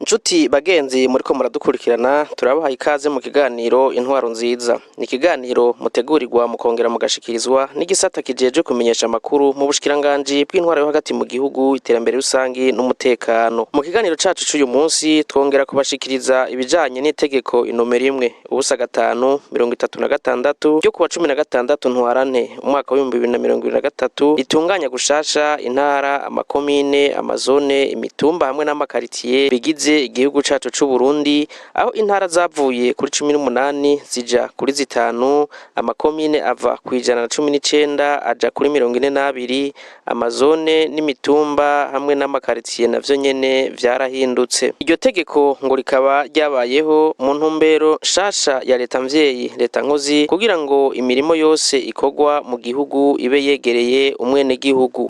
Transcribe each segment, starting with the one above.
Nshuti bagenzi muriko muradukurikirana, turabahaye ikaze mu kiganiro Intwaro Nziza. Ni ikiganiro mutegurirwa mukongera mugashikirizwa n'igisata kijejwe kumenyesha amakuru mu bushikiranganji bw'intwaro yo hagati mu gihugu, iterambere rusangi n'umutekano. Mu kiganiro cacu c'uyu munsi twongera kubashikiriza ibijanye n'itegeko inomero 1-536 ryo kuwa 16 Ntwarante umwaka w'2023 ritunganya gushasha intara, amakomine, amazone, imitumba hamwe n'amakaritiye bigize igihugu cacu c'u Burundi, aho intara zavuye kuri 18 zija kuri 5, amakomine ava ku 119 aja kuri 42, amazone n'imitumba hamwe n'amakaritiye navyo nyene vyarahindutse. Iryo tegeko ngo rikaba ryabayeho mu ntumbero nshasha ya leta mvyeyi, leta nkozi, kugira ngo imirimo yose ikorwa mu gihugu ibe yegereye umwenegihugu.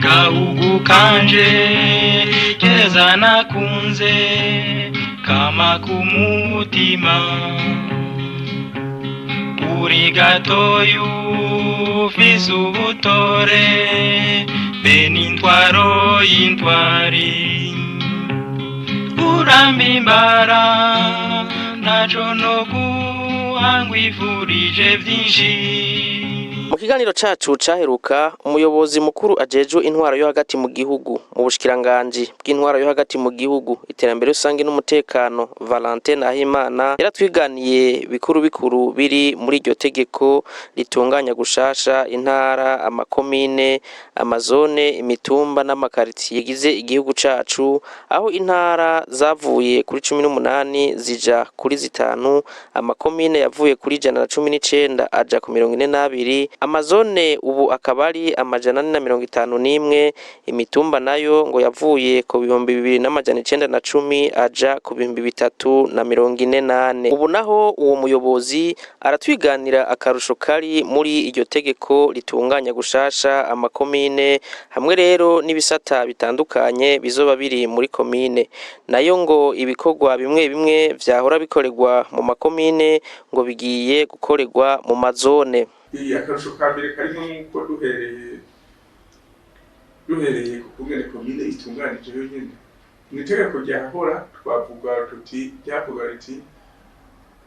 Gahugu kanje keza nakunze kama kumutima, uri gatoyu ufise ubutore be n'intwaro y'intwari, urambimbara ntaco no guhangwifurije vyinshi. Mu kiganiro cacu caheruka, umuyobozi mukuru ajejwe intwaro yo hagati mu gihugu mu bushikiranganji bw'intwaro yo hagati mu gihugu, iterambere rusange n'umutekano, Valentin Nahimana, yaratwiganiye bikuru bikuru biri muri iryo tegeko ritunganya gushasha intara, amakomine, amazone, imitumba n'amakaritiye gize igihugu cacu, aho intara zavuye kuri 18 zija kuri 5, amakomine yavuye kuri 119 aja ku 42, amazone ubu akaba ari 451, imitumba nayo ngo yavuye ku 2910 aja ku 3044. Ubu naho uwo muyobozi aratwiganira akarusho kari muri iryo tegeko ritunganya gushasha amakomine, hamwe rero n'ibisata bitandukanye bizoba biri muri komine. Nayo ngo ibikorwa bimwe bimwe vyahora bikorerwa mu makomine ngo bigiye gukorerwa mu mazone. Akarusho ka mbere karimo nk'uko duhereye ku kungene komine itunganije yonyene. Mu itegeko ryahora twavuga tuti, ryavuga riti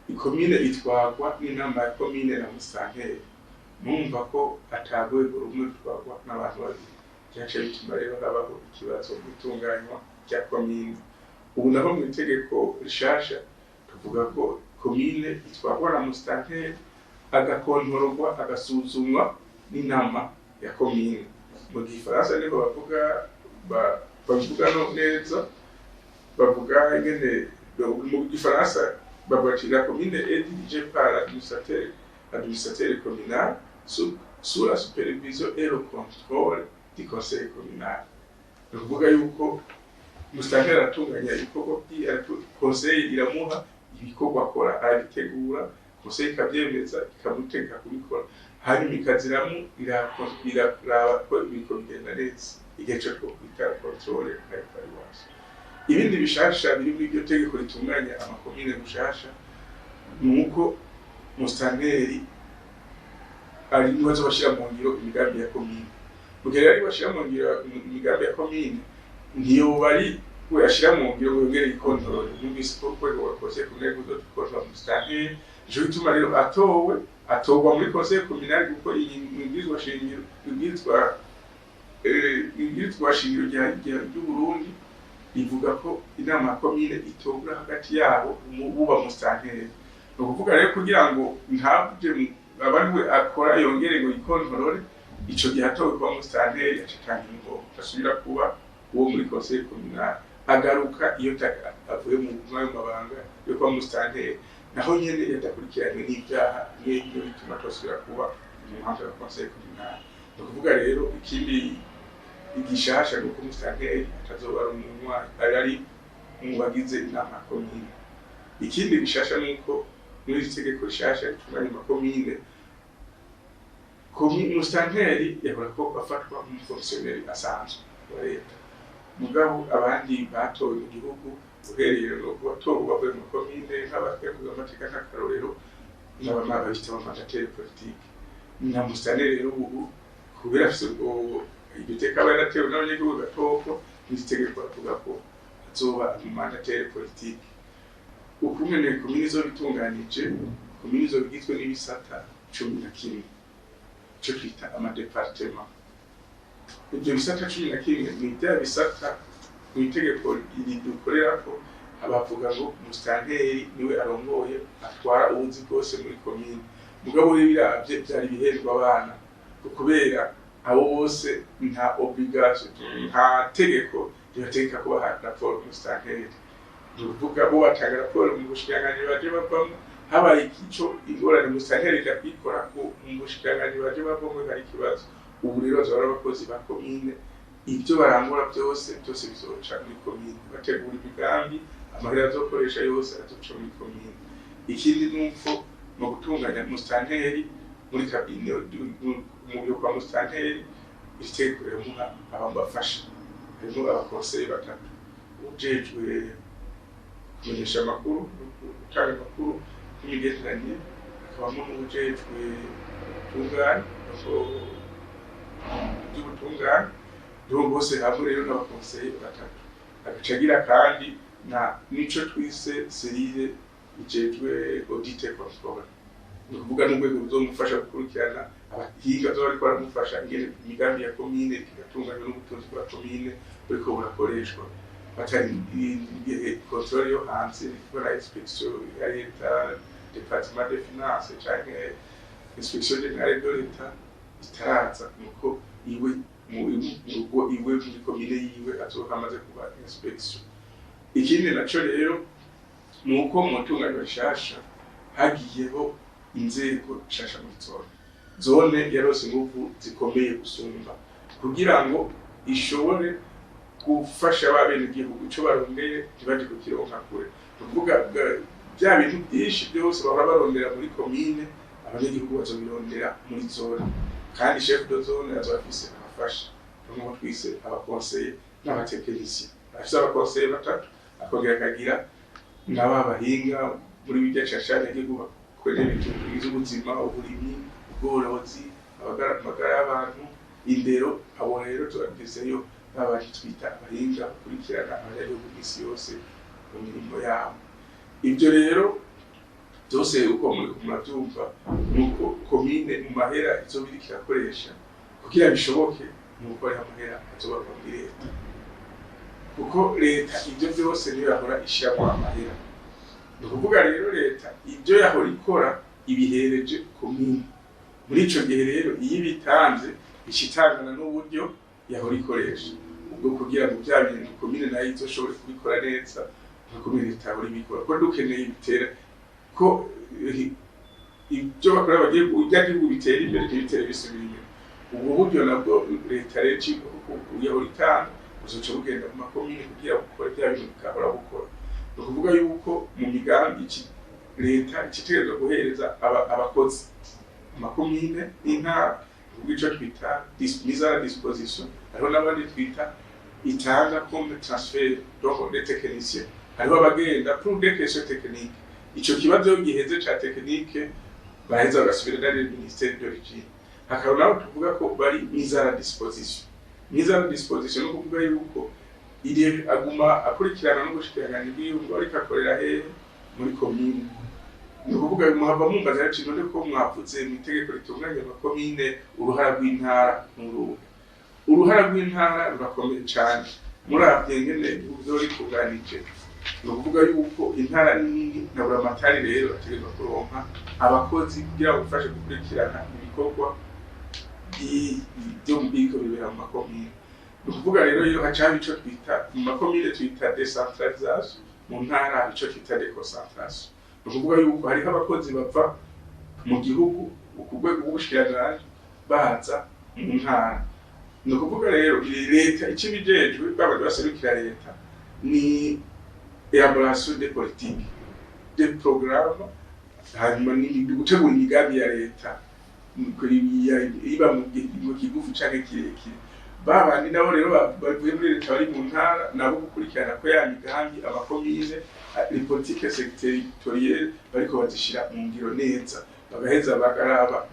ikomine itwarwa n'inama ya komine na musitanteri. Numva ko ata rwego rumwe rutwarwa n'abantu babiri, vyaciye bituma rero habaho ikibazo mu itunganywa rya komine. Ubu naho mu itegeko rishasha tuvuga ko komine itwarwa na musitanteri, agakontororwa, agasuzumwa n'inama ya komine. Mu gifaransa niho bavuga bavuga no neza, bavuga ingene mu gifaransa bavuga ati la commune est dirigée par l'administrateur communal sous la supervision et le contrôle du conseil communal. Ni ukuvuga yuko musitanteri aratunganya ibikorwa, conseil iramuha ibikorwa akora, arabitegura, conseil ikavyemeza, ikamutegeka kubikora, hanyuma ikaziramu iraraba ko ibiko bigenda neza, igihe co twokwita contrôle na évaluation. Ibindi bishasha biri muri iryo tegeko ritunganya amakomine gushasha ni uko musitanteri ari niwe azobashira mu ngiro imigambi ya komine. Mu gihe rero ariwe ashira mu ngiro imigambi ya komine, ntiyoba ari we ashira mu ngiro ngo yongere yikontorore. Numvise ko urwego rwa conseil communal ruzokontorora musitanteri. Nico gituma rero atowe atorwa muri conseil communal, kuko iyi ibwirizwa shingiro ibwirizwa shingiro ry'Uburundi rivuga ko inama ya komine itorwa hagati yabo buba musitanteri. Ni ukuvuga rero kugira ngo ntabye abari we akora yongere ngo yikontorore, ico gihe atowe kuba musitanteri aca atanga ingogo, asubira kuba uwo muri conseil communal, agaruka iyo avuye mu ayo mabanga yo kuba musitanteri, naho nyene yadakurikiranywe n'ivyaha bimwe bituma atosubira kuba umuhanga wa conseil communal. Ni ukuvuga rero ikindi igishasha ni uko umusitanteri atazoba ari umunywanyi ari mu bagize inama ya komine. Ikindi gishasha ni uko muri iri tegeko rishasha ritunganya amakomine, musitanteri yahora ko afatwa nk'umufonctionnaire asanzwe wa leta, mugabo abandi batowe mu gihugu, uhereye no ku batowe bavuye mu makomine nk'abakenguza amateka nk'akarorero n'abamama bita abamandataires politiques na musitanteri rero ubu kubera afise ubwo iryo teka aba yaratewe n'abanyagihugu gatoko, n'iri tegeko avuga ko azoba umumandataire politique. Ukungene komine izoba itunganije, komine izoba igizwe n'ibisata 11, ico twita amadépartements. Ivyo bisata 11 ni vya bisata mw'itegeko ridukorerako abavuga ngo musitanteri niwe arongoye, atwara ubuzi bwose muri komine. Mugabo we biravye vyari ibihendwa abana, kubera abo bose nta obligation, nta tegeko ribategeka ko baha raporo umusitanteri. Ni ukuvuga bo batanga raporo mu bushikiranganji baje bavamwo. Habaye ikico ingorane, umusitanteri ija kuyikora ko mu bushikiranganji baje bavamwo hari ikibazo. Ubu rero bazoba ari abakozi ba komine, ibyo barangura byose byose bizoca muri komine. Bategura imigambi, amahera azokoresha yose azoca muri komine. Ikindi ni uko mu gutunganya musitanteri muri cabinet, mu biro kwa musitanteri, iri tegeko riramuha abamufasha, harimo abakonseye batatu: ujejwe kumenyesha amakuru, gutanga amakuru n'imigenderanire, hakabamo n'uwujejwe ubutungane, by'ubutungane. Nibo bose hamwe rero n'abakonseye batatu. Agaca agira kandi na nico twise cellule ijejwe audit et contrôle, ni ukuvuga n'urwego ruzomufasha gukurikirana abahinga bazoba bariko baramufasha ingene imigambi ya komine igatunganywa n'ubutunzi bwa komine buriko burakoreshwa, batari igihe contrôle yo hanze, ni kuvuga inspection ya leta, département de finance canke inspection générale de l'État itaraza, nuko iwe mu rugo iwe muri komine yiwe azoba amaze kuba inspection. Ikindi naco rero ni uko mu ntunganywa rishasha hagiyeho inzego nshasha muri zone. Zone yarose inguvu zikomeye gusumba kugira ngo ishobore gufasha ba benegihugu ico barondeye ntibaje kukironka kure. Ni ukuvuga bya bintu byinshi byose bahora barondera muri komine, abanyagihugu bazobirondera muri zone, kandi chef de zone azoba afise abafasha bamwe twise abakonseye n'abatechniciens. Afise abakonseye batatu, akongera akagira n'aba bahinga muri bijya cashane igihugu bakorera ibintu by'ubuzima, uburimyi, ubworozi, amagara y'abantu, indero. Abo rero turagizeyo babandi twita abahinga bakurikirana abanyagihugu misi yose mu mirimo yabo. Ibyo rero byose uko muri murabyumva ni uko komine mu mahera izoba iriko irakoresha kugira bishoboke, ni uko ariho amahera azoba ava muri leta, kuko leta ibyo byose niyo yahora ishiramo amahera. Ni ukuvuga rero leta ibyo yahora ikora ibihereje komine. Muri ico gihe rero iyo ibitanze, ica itangana n'uburyo yahora ikoresha ubwo, kugira ngo bya bintu komine nayo izoshobore kubikora neza nka komine itahora ibikora, ko dukeneye bitera ko ibyo bakora bagiye ibyagihugu bitera imbere, ntibitere bisubira inyuma. Ubwo buryo nabwo leta rero yahora itanga buzoca bugenda mu makomine kugira bukore bya bintu bikahora bukora. Ni ukuvuga yuko mu migambi leta icitegerezwa guhereza abakozi amakomine n'intara, kuvuga ico twita mise à la disposition. Hariho n'abandi twita itanga comme transfert, donc les techniciens, hariho abagenda pour des questions techniques. Ico kibazo iyo giheze ca technique, baheza bagasubira dans le ministère d'origine. Hakaba nabo tuvuga ko bari mise à la disposition. Mise à la disposition ni ukuvuga yuko iri aguma akurikirana n'ubushikiranganji bw'igihugu, ariko akorera hehe? Muri komine. Ni ukuvuga muhava mumbaza ati: "None ko mwavuze mu itegeko ritunganya amakomine, uruhara rw'intara n'uruhe?" Uruhara rw'intara rurakomeye cane. Muravye ngene ibihugu vyoba bitunganije, ni ukuvuga yuko intara nini na buramatari rero ategerezwa kuronka abakozi kugira ngo bafashe gukurikirana ibikorwa byo mu biko bibera mu makomine. Ni ukuvuga rero iyo haca haba ico twita mu makomine twita décentralisation, mu ntara haba ico twita déconcentration. Ni ukuvuga yuko hariho abakozi bava mu gihugu ku rwego rw'ubushikiranganji baza mu ntara. Ni ukuvuga rero leta ico ibijejwe, babandi baserukira leta, ni élaboration des politiques. des programmes, hanyuma ni gutegura imigambi ya leta iba mu gihe kigufi canke kirekire. Babandi nabo rero bavuye muri leta bari mu ntara, nabo gukurikirana ko ya migambi amakomine, les politiques sectorielles, bariko bazishira mu ngiro neza, bagaheza bakaraba,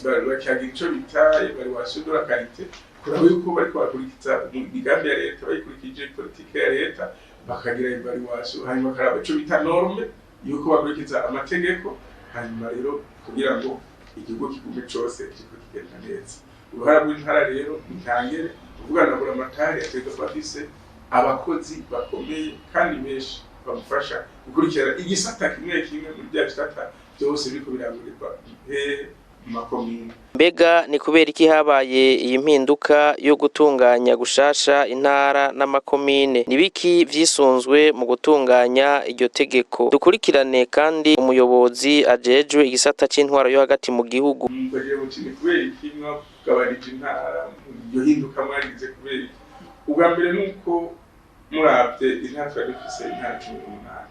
bakagira ico bita évaluation de la qualité, kuraba yuko bariko bakurikiza imigambi ya leta, bayikurikije politike ya leta, bakagira évaluation, hanyuma bakaraba ico bita norme, yuko bakurikiza amategeko, hanyuma rero kugira ngo igihugu kigume cose kiriko kigenda neza. Uruhara rw'intara rero ntangere kuvuga na Buramatari ategerezwa kuba afise abakozi bakomeye kandi benshi bamufasha gukurikirana igisata kimwe kimwe muri bya bisata byose biriko birangurirwa hehe? Mu makomine. Mbega ni kubera iki habaye iyi mpinduka yo gutunganya gushasha intara n'amakomine? Ni biki vyisunzwe mu gutunganya iryo tegeko? Dukurikirane kandi umuyobozi ajejwe igisata c'intwaro yo hagati mu gihugu. Mbagira muti: ni kubera iki mwagabanije intara? Iyo hinduka mwarigize kubera iki? Ubwa mbere ni uko muravye intara, twari dufise intara 18.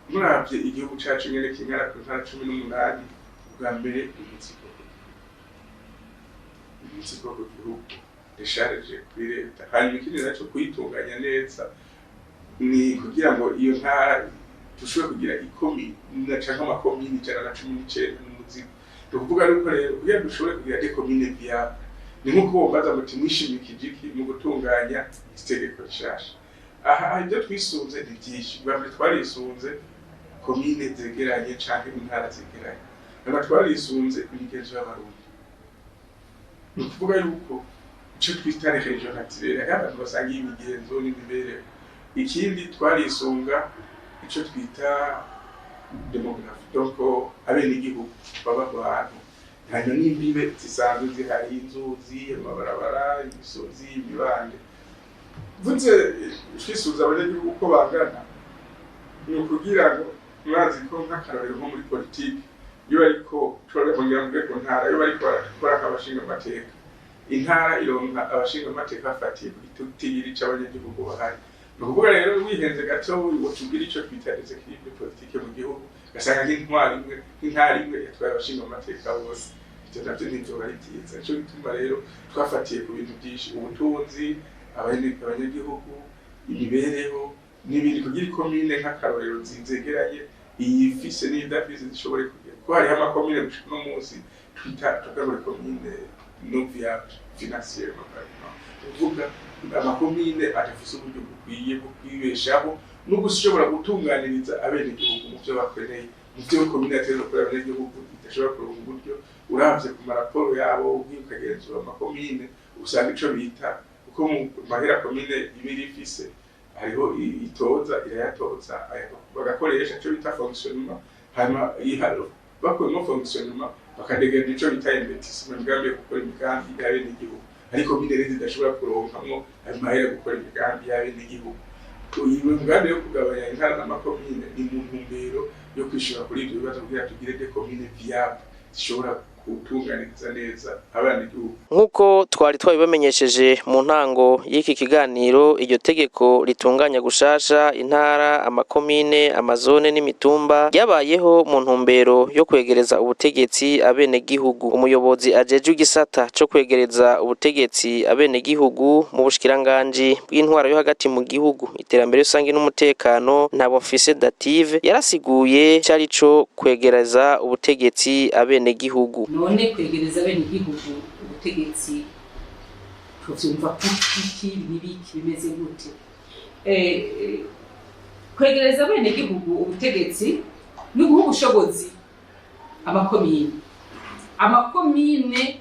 Muravye igihugu cacu ingene kingana, ku ntara 18, ubwa mbere umuzigo ku gihugu, décharge kuri leta. Hanyuma ikindi naco, kuyitunganya neza ni kugira ngo iyo ntara dushobore kugira ikomine canke amakomini 119 n'umuzigo. Ni ukuvuga yuko rero kugira ngo dushobore kugira des communes viables, ni nk'uko wombaza muti: mwishimikije iki mu gutunganya itegeko rishasha? Aha ibyo twisunze ni byinshi. Bwa mbere twarisunze komine zegeranye canke intara zegeranye, hanyuma twarisunze imigenzo y'Abarundi. Ni ukuvuga yuko ico twita les régions naturelles, hariho abantu basangiye imigenzo n'imibereho. Ikindi twarisunga ico twita démographie, donc abenegihugu baba aho hantu, hanyuma n'imbibe zisanzwe zihari, inzuzi, amabarabara, imisozi, imibande. Mvuze twisuza abanyagihugu uko bangana, ni ukugira ngo murazi ko nk'akarorero nko muri politiki, iyo bariko, kongera mvuge ku ntara, iyo bariko barakora nk'abashinga amateka, intara ironka abashinga amateka bafatiye ku gitigiri c'abanyagihugu bahari. Ni ukuvuga rero wihenze gato, wotubwira ico twita déséquilibre politique mu gihugu, ugasanga nk'intwari imwe, nk'intara imwe yatwaye abashinga amateka bose. Ivyo navyo ntivyoba ari vyiza. Nico gituma rero twafatiye ku bintu vyinshi: ubutunzi, abanyagihugu, imibereho n'ibindi, kugira ikomine nk'akarorero zegeranye, iyifise n'iyidafise zishobore kugera, kuko hariho amakomine gushika uno munsi twita, tuvuga ngo komine non viable financièrement par exemple, kuvuga amakomine adafise uburyo bukwiye bwo kwibeshaho no gushobora gutunganiriza abenegihugu mu vyo bakeneye, mu vyo komine yategerezwa gukorera abanyagihugu, idashobora kuronka uburyo. Uravye ku maraporo yabo, ugiye ukagenzura amakomine, usanga ico bita uko mu mahera komine iba iri ifise, hariho itoza, irayatoza, bagakoresha ico bita fonctionnement, hanyuma bakuyemo fonctionnement bakadegenda ico bita investissement, imigambi yo gukora imigambi y'abenegihugu. Ariko komine rero zidashobora kuronkamwo ayo mahera yo gukora imigambi y'abenegihugu. Uyu mugambi yo kugabanya intara n'amakomine ni mu ntumbero yo kwishura kuri ivyo bibazo, kugira tugire des communes viables zishobora gutunganiriza neza abanyagihugu. Nk'uko twari twabibamenyesheje mu ntango y'iki kiganiro, iryo tegeko ritunganya gushasha intara, amakomine, amazone n'imitumba ryabayeho mu ntumbero yo kwegereza ubutegetsi abenegihugu. Umuyobozi ajejwe igisata co kwegereza ubutegetsi abenegihugu mu bushikiranganji bw'intwaro yo hagati mu gihugu, iterambere rusange n'umutekano, Ntabomfise Dative, yarasiguye cari co kwegereza ubutegetsi abenegihugu. None kwegereza abenegihugu ubutegetsi tuvyumva kuki? N'ibiki bimeze gute? Kwegereza abenegihugu ubutegetsi ni uguha ubushobozi amakomine. Amakomine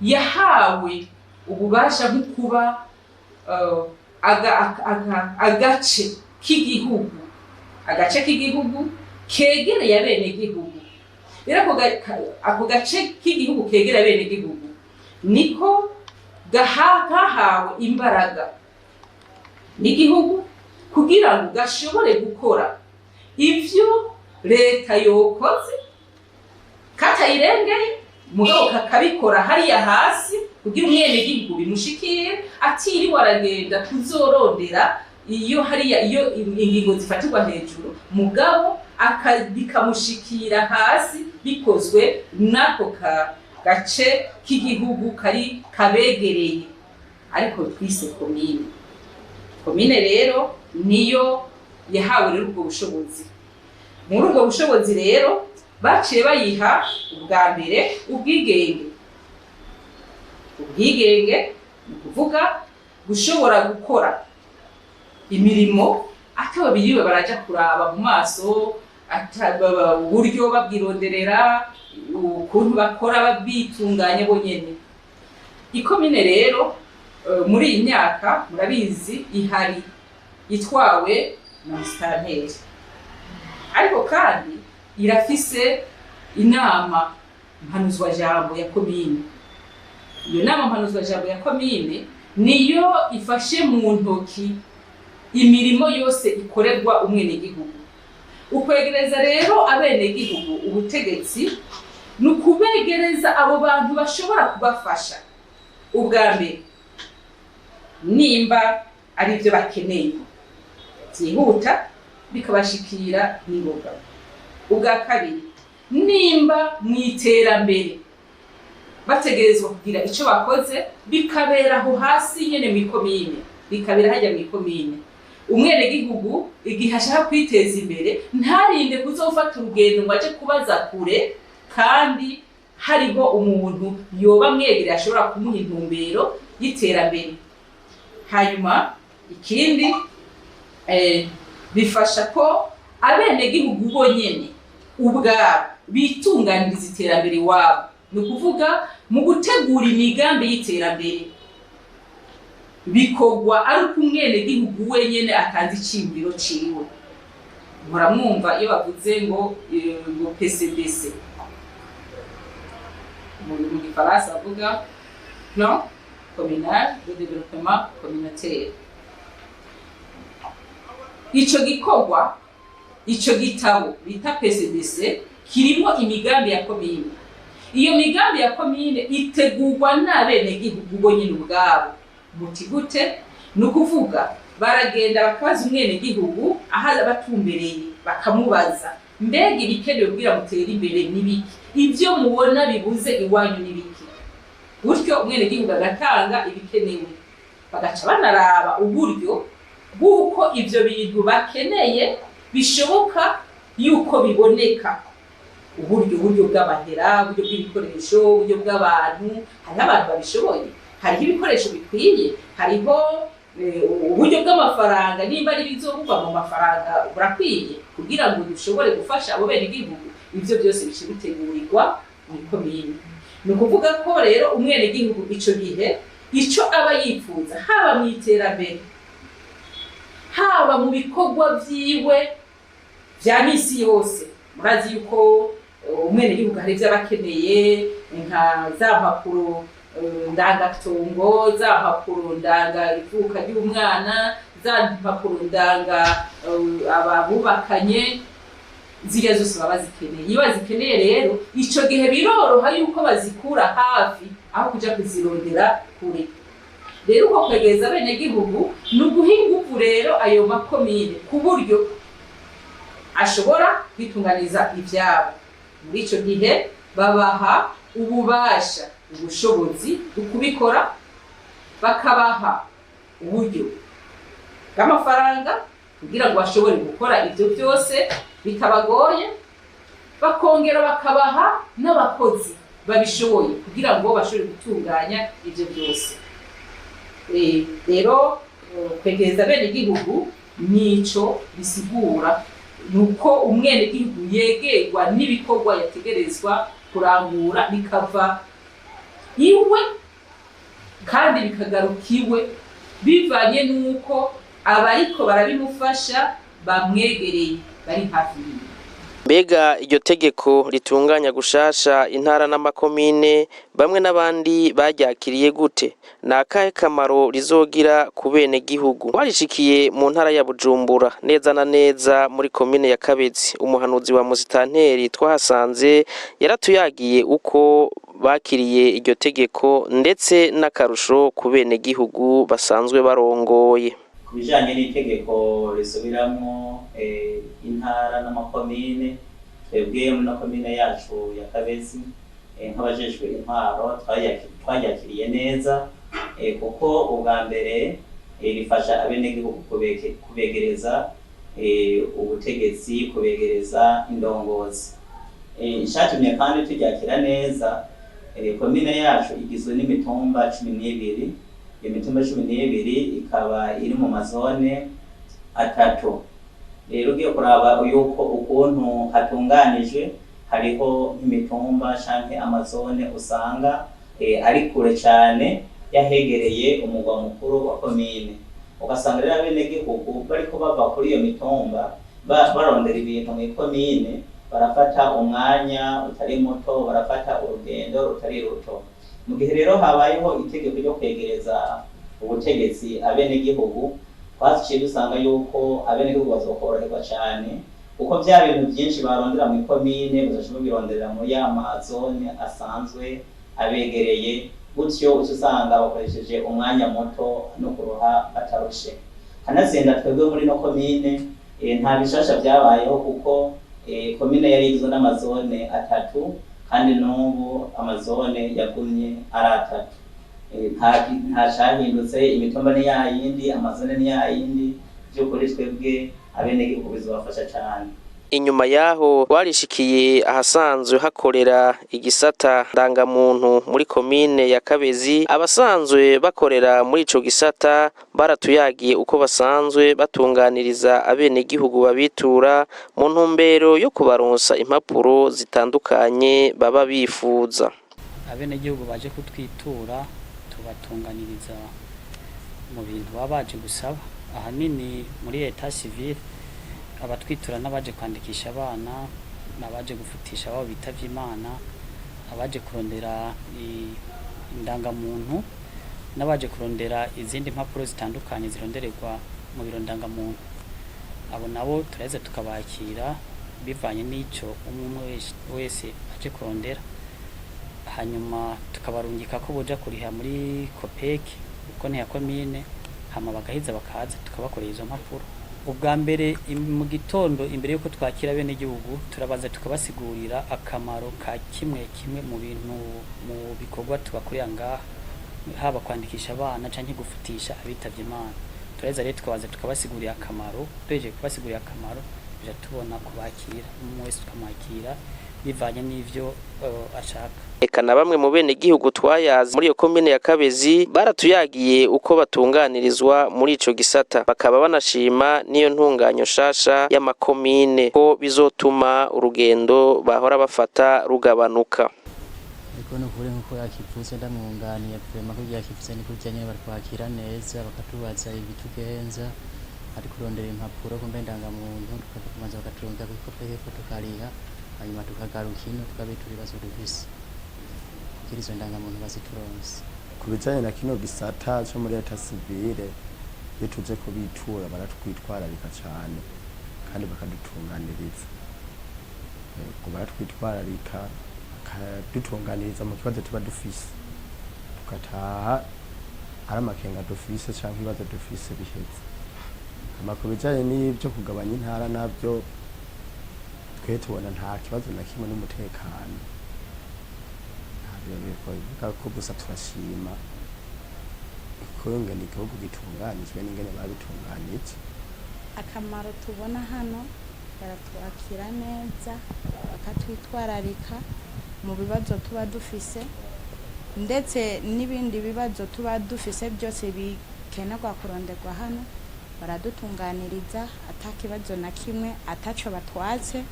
yahawe ububasha bwo kuba agace k'igihugu, agace k'igihugu kegereye abenegihugu. Rero ako gace k'igihugu kegereye abenegihugu niko kahawe imbaraga n'igihugu kugira ngo gashobore gukora ivyo leta yokoze katayirengeye, mugabo kakabikora hariya hasi kugira umwenegihugu bimushikire atiriwe aragenda kuzorondera. Iyo hariya iyo ingingo zifatirwa hejuru, mugabo bikamushikira hasi bikozwe n'ako gace k'igihugu kari kabegereye, ariko twise komine. Komine rero niyo yahawe rero ubwo bushobozi. Muri ubwo bushobozi rero baciye bayiha ubwa mbere ubwigenge. Ubwigenge ni ukuvuga gushobora gukora imirimo ataba biriwe baraja kuraba mu maso, uburyo babwironderera, ukuntu bakora bitunganya bonyene. Ikomine rero muri iyi myaka murabizi ihari itwawe na musitanteri, ariko kandi irafise inama mpanuzwajambo ya komine. Iyo nama mpanuzwajambo ya komine niyo ifashe mu ntoki imirimo yose ikorerwa umwenegihugu. Ukwegereza rero abenegihugu ubutegetsi ni ukubegereza abo bantu bashobora kubafasha ubwa mbere nimba ari ibyo bakeneye byihuta, bikabashikira n'ingoga. Ubwa kabiri, nimba mu iterambere bategerezwa kugira icyo bakoze, bikabera aho hasi nyene mu ikomine, bikabera hajya mu ikomine. Umwenegihugu igihe ashaka kwiteza imbere ntarinde kuzofata urugendo ngo aje kubaza kure, kandi hariho umuntu yoba amwegereye ashobora kumuha intumbero y'iterambere. Hanyuma ikindi, bifasha ko abenegihugu bonyene ubwabo bitunganiriza iterambere iwabo, ni ukuvuga mu gutegura imigambi y'iterambere bikorwa ari uko umwenegihugu wenyene atanze iciyumviro ciwe. Muramwumva iyo bavuze ngo PCDC, mu gifaransa bavuga plan communal de développement communautaire. Ico gikorwa, ico gitabo bita PCDC kirimo imigambi ya komine. Iyo migambi ya komine itegurwa n'abenegihugu bonyene ubwabo. Muti gute? Ni ukuvuga baragenda bakabaza umwenegihugu aho abatumbereye, bakamubaza: mbega ibikenewe kugira mutere imbere n'ibiki? Ibyo mubona bibuze iwanyu n'ibiki? Gutyo umwenegihugu agatanga ibikenewe, bagaca banaraba uburyo bw'uko ivyo bintu bakeneye bishoboka yuko biboneka, uburyo bw'amahera, uburyo bw'ibikoresho, uburyo bw'abantu. Hariho abantu babishoboye, hariho ibikoresho bikwiye, hariho uburyo bw'amafaranga, nimba ari bizovugwa mu mafaranga burakwiye kugira ngo dushobore gufasha abo bene gihugu. Ivyo byose bice bitegurirwa mu ikomine. Ni ukuvuga ko rero umwenegihugu ico gihe ico aba yifuza, haba mu iterambere, haba mu bikorwa vyiwe vya misi yose, murazi yuko umwenegihugu hari ivyo aba akeneye nka za mpapuro ndangatongo, za mpapuro ndanga ivuka ry'umwana, za mpapuro ndanga ababubakanye, zirya zose baba bazikeneye. Iyo bazikeneye rero ico gihe biroroha yuko bazikura hafi aho kuja kuzirondera kure. Rero uko kwegereza abenegihugu ni uguha inguvu rero ayo makomine ku buryo ashobora kwitunganiza ivyabo. Muri ico gihe babaha ububasha, ubushobozi bwo kubikora, bakabaha uburyo bw'amafaranga kugira ngo bashobore gukora ivyo byose bitabagoye, bakongera bakabaha n'abakozi babishoboye kugira ngo bashobore gutunganya ivyo byose. Rero kwegereza abenegihugu nico bisigura, nuko umwenegihugu yegerwa n'ibikorwa yategerezwa kurangura, bikava iwe kandi bikagaruka iwe, bivanye n'uko abariko barabimufasha bamwegereye, bari hafi yiwe. Mbega iryo tegeko ritunganya gushasha intara n'amakomine, bamwe n'abandi baryakiriye gute? Ni akahe kamaro rizogira ku bene gihugu? Warishikiye mu ntara ya Bujumbura, neza na neza muri komine ya Kabezi, umuhanuzi wa musitanteri twahasanze yaratuyagiye uko bakiriye iryo tegeko ndetse n'akarusho ku bene gihugu basanzwe barongoye. Ku bijanye n'itegeko risubiramwo intara n'amakomine, twebwe muri ino komine yacu ya Kabezi, nk'abajejwe intwaro twaryakiriye neza, kuko ubwa mbere rifasha abenegihugu kubegereza ubutegetsi, kubegereza indongozi. Icatumye kandi turyakira neza, komine yacu igizwe n'imitumba 12. Iyo mitumba 12 ikaba iri mu mazone atatu. Rero ugiye kuraba yuko ukuntu hatunganijwe, hariho nk'imitumba canke amazone usanga ari kure cane yahegereye umugwa mukuru wa komine, ugasanga rero abenegihugu bariko bava kuri iyo mitumba barondera ibintu mw'ikomine, barafata umwanya utari muto, barafata urugendo rutari ruto. Mu gihe rero habayeho itegeko ryo kwegereza ubutegetsi abenegihugu, twaciye dusanga yuko abenegihugu bazokoroherwa cane, kuko vya bintu vyinshi barondera mw'ikomine bazoca babironderera muri ya mazone asanzwe abegereye. Gutyo uca usanga bakoresheje umwanya muto no kuruha batarushe. Kanatsinda twebwe muri no komine nta bishasha vyabayeho, kuko komine yari igizwe n'amazone atatu, kandi n'ubu amazone yagumye ari atatu. Nta cahindutse, imitumba ni yayindi, amazone ni yayindi. Vy'ukuri twebwe abenegihugu bizobafasha cane. Inyuma yaho warishikiye ahasanzwe hakorera igisata ndangamuntu muri komine ya Kabezi. Abasanzwe bakorera muri ico gisata baratuyagiye uko basanzwe batunganiriza abenegihugu babitura mu ntumbero yo kubaronsa impapuro zitandukanye baba bifuza. Abenegihugu baje kutwitura tubatunganiriza mu bintu baba baje gusaba, ahanini muri état civil. Abatwitura n'abaje kwandikisha abana, n'abaje gufutisha abo bitavye Imana, abaje kurondera indangamuntu, n'abaje kurondera izindi mpapuro zitandukanye zirondererwa mu biro ndangamuntu. Abo nabo turaheza tukabakira bivanye n'ico umwe umwe wese aje kurondera, hanyuma tukabarungika ko boja kuriha muri COPEC, kuko ni ya komine, hama bagaheza bakaza tukabakorera izo mpapuro. Ubwa mbere mu gitondo, imbere yuko twakira bene gihugu, turabaza tukabasigurira akamaro ka kimwe kimwe mu bintu, mu bikorwa tubakorera ngaha, haba kwandikisha abana canke gufutisha abitavye Imana. Turaheza rero tukabaza tukabasigurira akamaro. Duhejeje kubasigurira akamaro, tuja tubona kubakira, umwe wese tukamwakira bivanye n'ivyo ashaka. Eka na bamwe mu bene gihugu twayazi muri iyo komine ya Kabezi baratuyagiye uko batunganirizwa muri ico gisata, bakaba banashima n'iyo ntunganyo shasha y'amakomine, ko bizotuma urugendo bahora bafata rugabanuka. Ariko nukuri nkuko yakivuze, ndamwunganiye vraiment, ko yakivuze ni kurya nyene, batwakira neza, bakatubaza ibitugenza, ari kurondera impapuro kumbe ndangamuntu, tukabanza bakaturungika kuri COPEC tukariha, hanyuma tukagaruka ino tukabitura ibibazo dufise kugira izo ndangamuntu bazituronse. Ku bijanye na kino gisata co muri état civil, iyo tuje kubitura baratwitwararika cane kandi bakadutunganiriza. Yego, baratwitwararika bakadutunganiriza mu kibazo tuba dufise, tugataha ari amakenga dufise canke ibibazo dufise biheze. Hama ku bijanye n'ivyo kugabanya intara, navyo twe tubona nta kibazo na kimwe n'umutekano, nta birebire twobivuga ko, gusa turashima ukungene igihugu gitunganijwe n'ingene babitunganije. Akamaro tubona hano, baratwakira neza, bakatwitwararika mu bibazo tuba dufise, ndetse n'ibindi bibazo tuba dufise byose bikenerwa kuronderwa hano, baradutunganiriza ata kibazo na kimwe, ataco batwatse,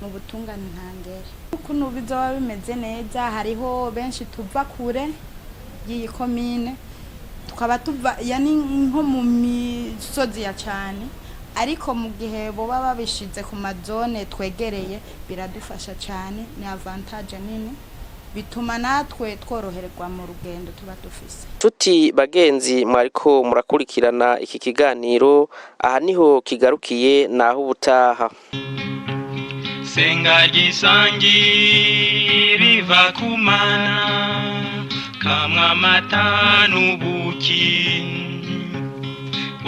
mu butungane ntangere. Ukuntu bizoba bimeze neza, hariho benshi tuva kure y'iyi komine, tukaba tuva yani nko mu misozi ya cane, ariko mu gihe boba babishize ku mazone twegereye biradufasha cyane, ni avantage nini, bituma natwe tworoherwa mu rugendo tuba dufise. Tuti bagenzi mwariko murakurikirana iki kiganiro, aha niho kigarukiye, naho ubutaha. Senga gisangi riva kumana kamwa amata n'ubuki.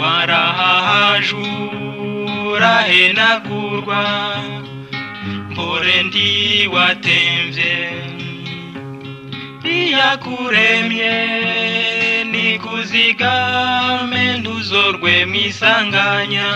Warahahajura henagurwa, mpore ndiwatemvye. Iyakuremye nikuzigame, ntuzorwe mwisanganya.